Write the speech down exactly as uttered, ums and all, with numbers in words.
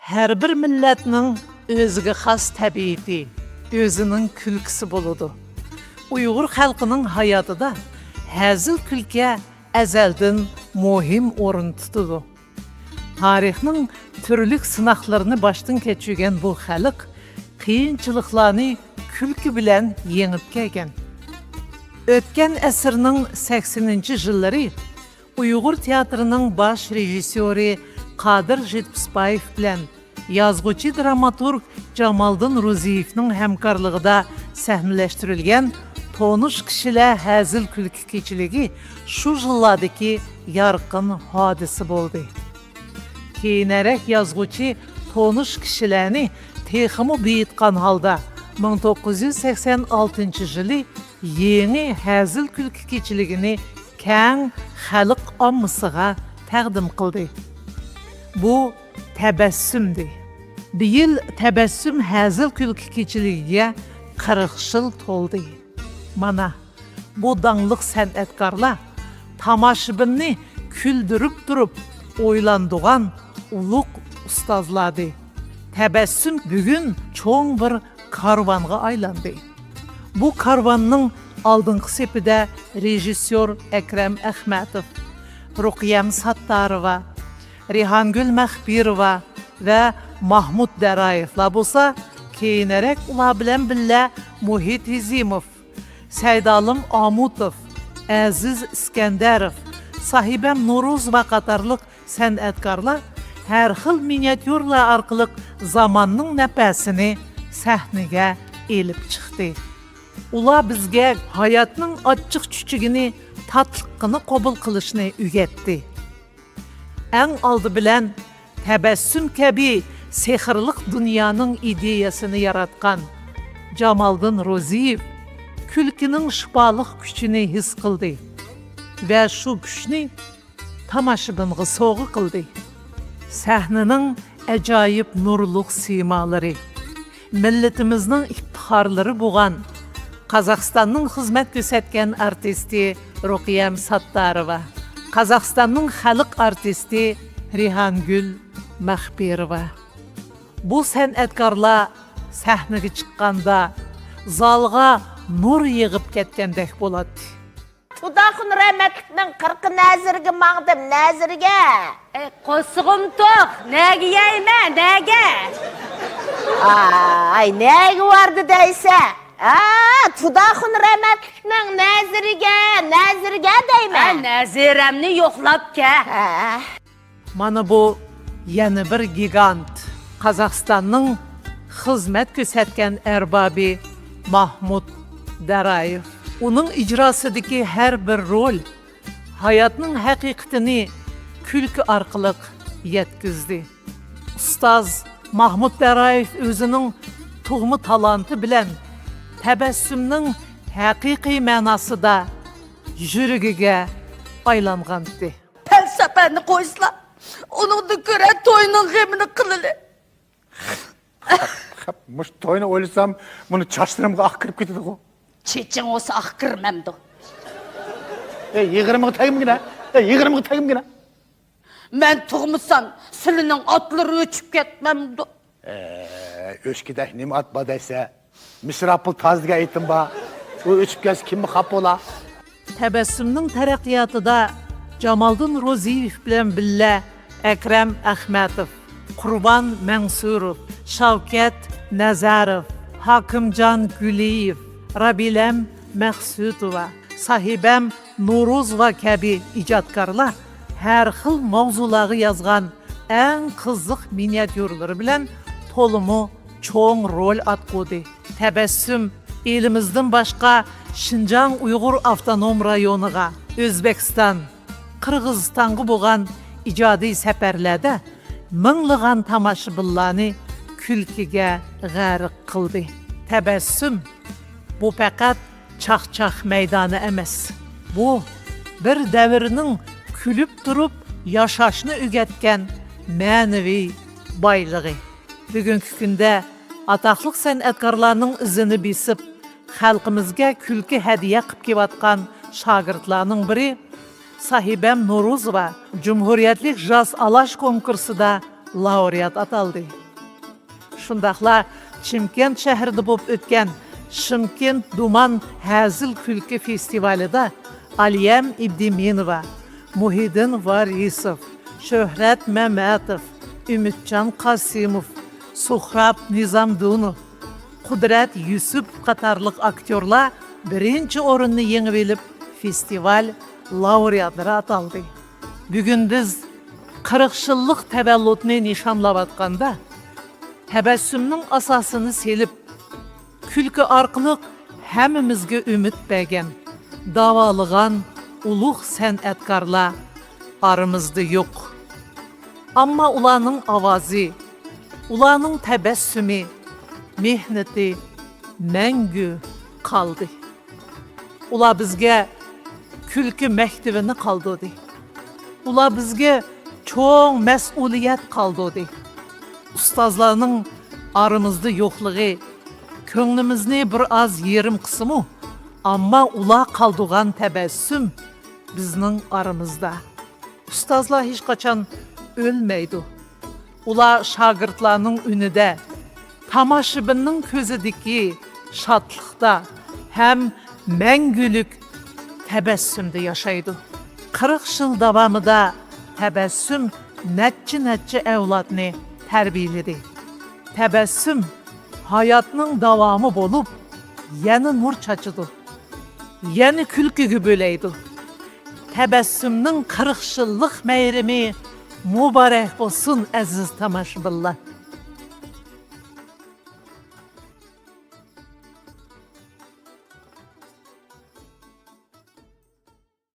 ھەر بىر مىللەتنىڭ ئۆزىگە خاس تەبىئىتى، ئۆزىنىڭ كۈلكىسى بولىدۇ. ئۇيغۇر خەلقىنىڭ ھاياتىدا ھەزىل-كۈلكە ئەزەلدىن مۇھىم ئورۇن تۇتىدۇ. تارىخنىڭ تۈرلۈك سىناقلىرىنى باشتىن كەچۈرگەن بۇ خەلق قىيىنچىلىقلارنى كۈلكە بىلەن يېڭىپ كەلگەن. ئۆتكەن ئەسىرنىڭ سەكسىنىنچى يىللىرى ئۇيغۇر تىياتىرىنىڭ باش رېژىسسيورى قادىر جىتپىسبايېف بىلەن يازغۇچى دراماتورگ جامالدىن روزىيېۋنىڭ ھەمكارلىقىدا سەھنىلەشتۈرۈلگەن تونۇش كىشىلەر ھەزىل-كۈلكە كېچىلىكى شۇ يىللاردىكى يارقىن ھادىسە بولدى. كېيىنرەك يازغۇچى تونۇش كىشىلەرنى تېخىمۇ بېيىتقان ھالدا، مىڭ توققۇز يۈز سەكسەن ئالتىنچى يىلى يېڭى ھەزىل-كۈلكە كېچىلىكىنى كەڭ خەلق ئاممىسىغا تەقدىم قىلدى. بۇ تەبەسسۇمدى. بىيىل تەبەسسۇم ھەزىل-كۈلكە كېچىلىكىگە قىرىق يىل تولدى. مانا، بۇ داڭلىق سەنئەتكارلار تاماشىبىننى كۈلدۈرۈپ تۇرۇپ ئويلاندۇرغان ئۇلۇغ ئۇستازلاردى. تەبەسسۇم بۈگۈن چوڭ بىر كارۋانغا ئايلاندى. بۇ كارۋاننىڭ ئالدىنقى سېپىدە رېژىسسيور ئەكرەم ئەخمەتوف، رۇقىيەم ساتتارova، رەيھانگۈل مەخپىروۋا ۋە ماھمۇت دەرايېۋلار بولسا، كېيىنرەك ئۇلار بىلەن بىللە مۇھىت ھېزىموف، سەيدالىم ئامۇتوف، ئەزىز ئىسكەندەروف، ساھىبەم نورۇزوۋا قاتارلىق سەنئەتكارلار ھەر خىل مىنىياتيۇرىلار ئارقىلىق زاماننىڭ نەپەسىنى سەھنىگە ئېلىپ چىقتى. ئۇلار بىزگە ھاياتنىڭ ئاچچىق-چۈچۈكىنى، تاتلىقىنى قوبۇل قىلىشنى ئۆگەتتى. ئەڭ ئالدى بىلەن تەبەسسۇم كەبى سېھىرلىق دۇنيانىڭ ئىدىيەسىنى ياراتقان جامالدىن روزىيېۋ كۈلكىنىڭ شىپالىق كۈچىنى ھېس قىلدى ۋە شۇ كۈچنى تاماشىبىنغا سوۋغا قىلدى. سەھنىنىڭ ئاجايىپ نۇرلۇق سىيمالىرى، مىللىتىمىزنىڭ ئىپتىخارلىرى بولغان قازاقىستاننىڭ خىزمەت كۆرسەتكەن ئارتىستى رۇقىيەم ساتتارova، قازاقىستاننىڭ خەلق ئارتىستى رەيھانگۈل مەخپىروۋا. بۇ سەنئەتكارلار سەھنىگە چىققاندا زالغا نۇر يېغىپ كەتكەندەك بولاتتى. تۇداخۇن رەھمەتلىكنىڭ قىرقى نەزىرىگە ماڭدىم، نەزىرىگە. ئەي، قورسىقىم توق، نەگە يەيمەن، نەگە؟ ئاي، نەگە باردى دەيسە؟ ئا، تۇداخۇن رەھمەتلىكنىڭ نەزىرىگە، نەزىرىگە دەيمەن. ئا، نەزىرەمنى يوقلاپ كە. ھە. مانا بۇ يەنە بىر گىگانت، قازاقىستاننىڭ خىزمەت كۆرسەتكەن ئەربابى ماھمۇت دەرايېۋ. ئۇنىڭ ئىجراسىدىكى ھەر بىر رول ھاياتنىڭ ھەقىقىتىنى كۈلكە ئارقىلىق يەتكۈزدى. ئۇستاز ماھمۇت دەرايېۋ ئۆزىنىڭ تۇغما تالانتى بىلەن تەبەسسۇمنىڭ ھەقىقىي مەناسىدا يۈرىكىگە ئايلانغانتى. پەلسەپەنى قويسىلا، ئۇنىڭدىن كۆرە توينىڭ غېمىنى قىلىلى. خەپ، مۇشۇ توينى ئويلىسام، مۇنۇ چاچلىرىمغا ئاق كىرىپ كېتىدىغۇ. چېچىڭ بولسا ئاق كىرمەمدۇ؟ ئەي، يىغىرمىغا تەگمىگىنە. ئەي، يىغىرمىغا تەگمىگىنە. مەن تۇغمىسام، سىلىنىڭ ئاتلىرى ئۆچۈپ كەتمەمدۇ؟ ئەي، ئۆچكىدەك نېمە ئات بار دەيسە؟ مىسراپىل تاز دېگەن ئېيتىم بار. ئۇ ئۆچۈپ كەتسە كىممۇ خاپا بولا؟ تەبەسسۇمنىڭ تەرەققىياتىدا جامالدىن روزىيېۋ بىلەن بىللە ئەكرەم ئەخمەتوف، قۇربان مەنسۇروف، شاۋكەت نەزەروف، ھاكىمجان گۈلىيېۋ، رابىلەم مەخسۇتوۋا، ساھىبەم نورۇزوۋا كەبى ئىجادكارلار ھەر خىل ماۋزۇلارغا يازغان ئەڭ قىزىق مىنىياتيۇرىلىرى بىلەن تولىمۇ چوڭ رول ئاتقۇدى. تەبەسسۇم ئېلىمىزدىن باشقا شىنجاڭ ئۇيغۇر ئاپتونوم رايونىغا، ئۆزبېكىستان، قىرغىزىستانغا بولغان ئىجادىي سەپەرلەردە مىڭلىغان تاماشىبىنلارنى كۈلكىگە غەرق قىلدى. تەبەسسۇم، بۇ پەقەت چاقچاق مەيدانى ئەمەس. بۇ بىر دەۋرنىڭ كۈلۈپ تۇرۇپ ياشاشنى ئۆگەتكەن مەنىۋى بايلىقى. بۈگۈنكى كۈندە ئاتاقلىق سەنئەتكارلارنىڭ ئىزىنى بېسىپ، خەلقىمىزگە كۈلكە ھەدىيە قىپ كېلىۋاتقان شاگىرتلارنىڭ بىرى ساھىبەم نورۇزوۋا جۇمھۇرىيەتلىك جاز ئالاش كونكۇرسىدا لائورېئات ئاتالدى. شۇنداقلا چىمكەنت شەھىرىدە بولۇپ ئۆتكەن شىمكەنت دۇمان ھەزىل كۈلكە فېستىۋالىدا ئالىيەم ئىبدىمىنوۋا، مۇھىدىن ۋارىسوف، شۆھرەت مەمەتوف، ئۈمىدجان قاسىموف، سۇھراب نىزامدۇنوف، قۇدرەت يۈسۈپ قاتارلىق ئاكتيورلار بىرىنچى ئورۇننى يېڭىۋېلىپ، فېستىۋال لائورېئاتلىرى ئاتالدى. بۈگۈن بىز قىرىق يىللىق تەۋەللۇتنى نىشانلاۋاتقاندا، تەبەسسۇمنىڭ ئاساسىنى سېلىپ، كۈلكە ئارقىلىق ھەممىمىزگە ئۈمىد بەرگەن، داۋالىغان ئۇلۇغ سەنئەتكارلار ئارىمىزدا يوق. ئەمما ئۇلارنىڭ ئاۋازى، ئۇلارنىڭ تەبەسسۇمى، مېھنىتى مەڭگۈ قالدى. ئۇلار بىزگە كۈلكە مەكتىۋىنى قالدۇردى. ئۇلار بىزگە چوڭ مەسئۇلىيەت قالدۇردى. ئۇستازلارنىڭ ئارىمىزدا يوقلۇقى كۆڭلىمىزنى بىر ئاز يېرىم قىلسىمۇ، ئەمما ئۇلار قالدۇرغان تەبەسسۇم بىزنىڭ ئارىمىزدا. ئۇستازلار ھېچقاچان ئۆلمەيدۇ. ئۇلار شاگىرتلارنىڭ ئۈنىدە، تاماشىبىننىڭ كۆزىدىكى شادلىقتا ھەم مەڭگۈلۈك تەبەسسۇمدا ياشايدۇ. قىرىق يىل داۋامىدا تەبەسسۇم نەچچە-نەچچە ئەۋلادنى تەربىيەلىدى. تەبەسسۇم ھاياتنىڭ داۋامى بولۇپ، يەنە نۇر چاچىدۇ. يەنە كۈلكىگە بۆلەيدۇ. تەبەسسۇمنىڭ قىرىق يىللىق مەيرىمى مۇبارەك بولسۇن، ئەزىز تاماشىبىنلار!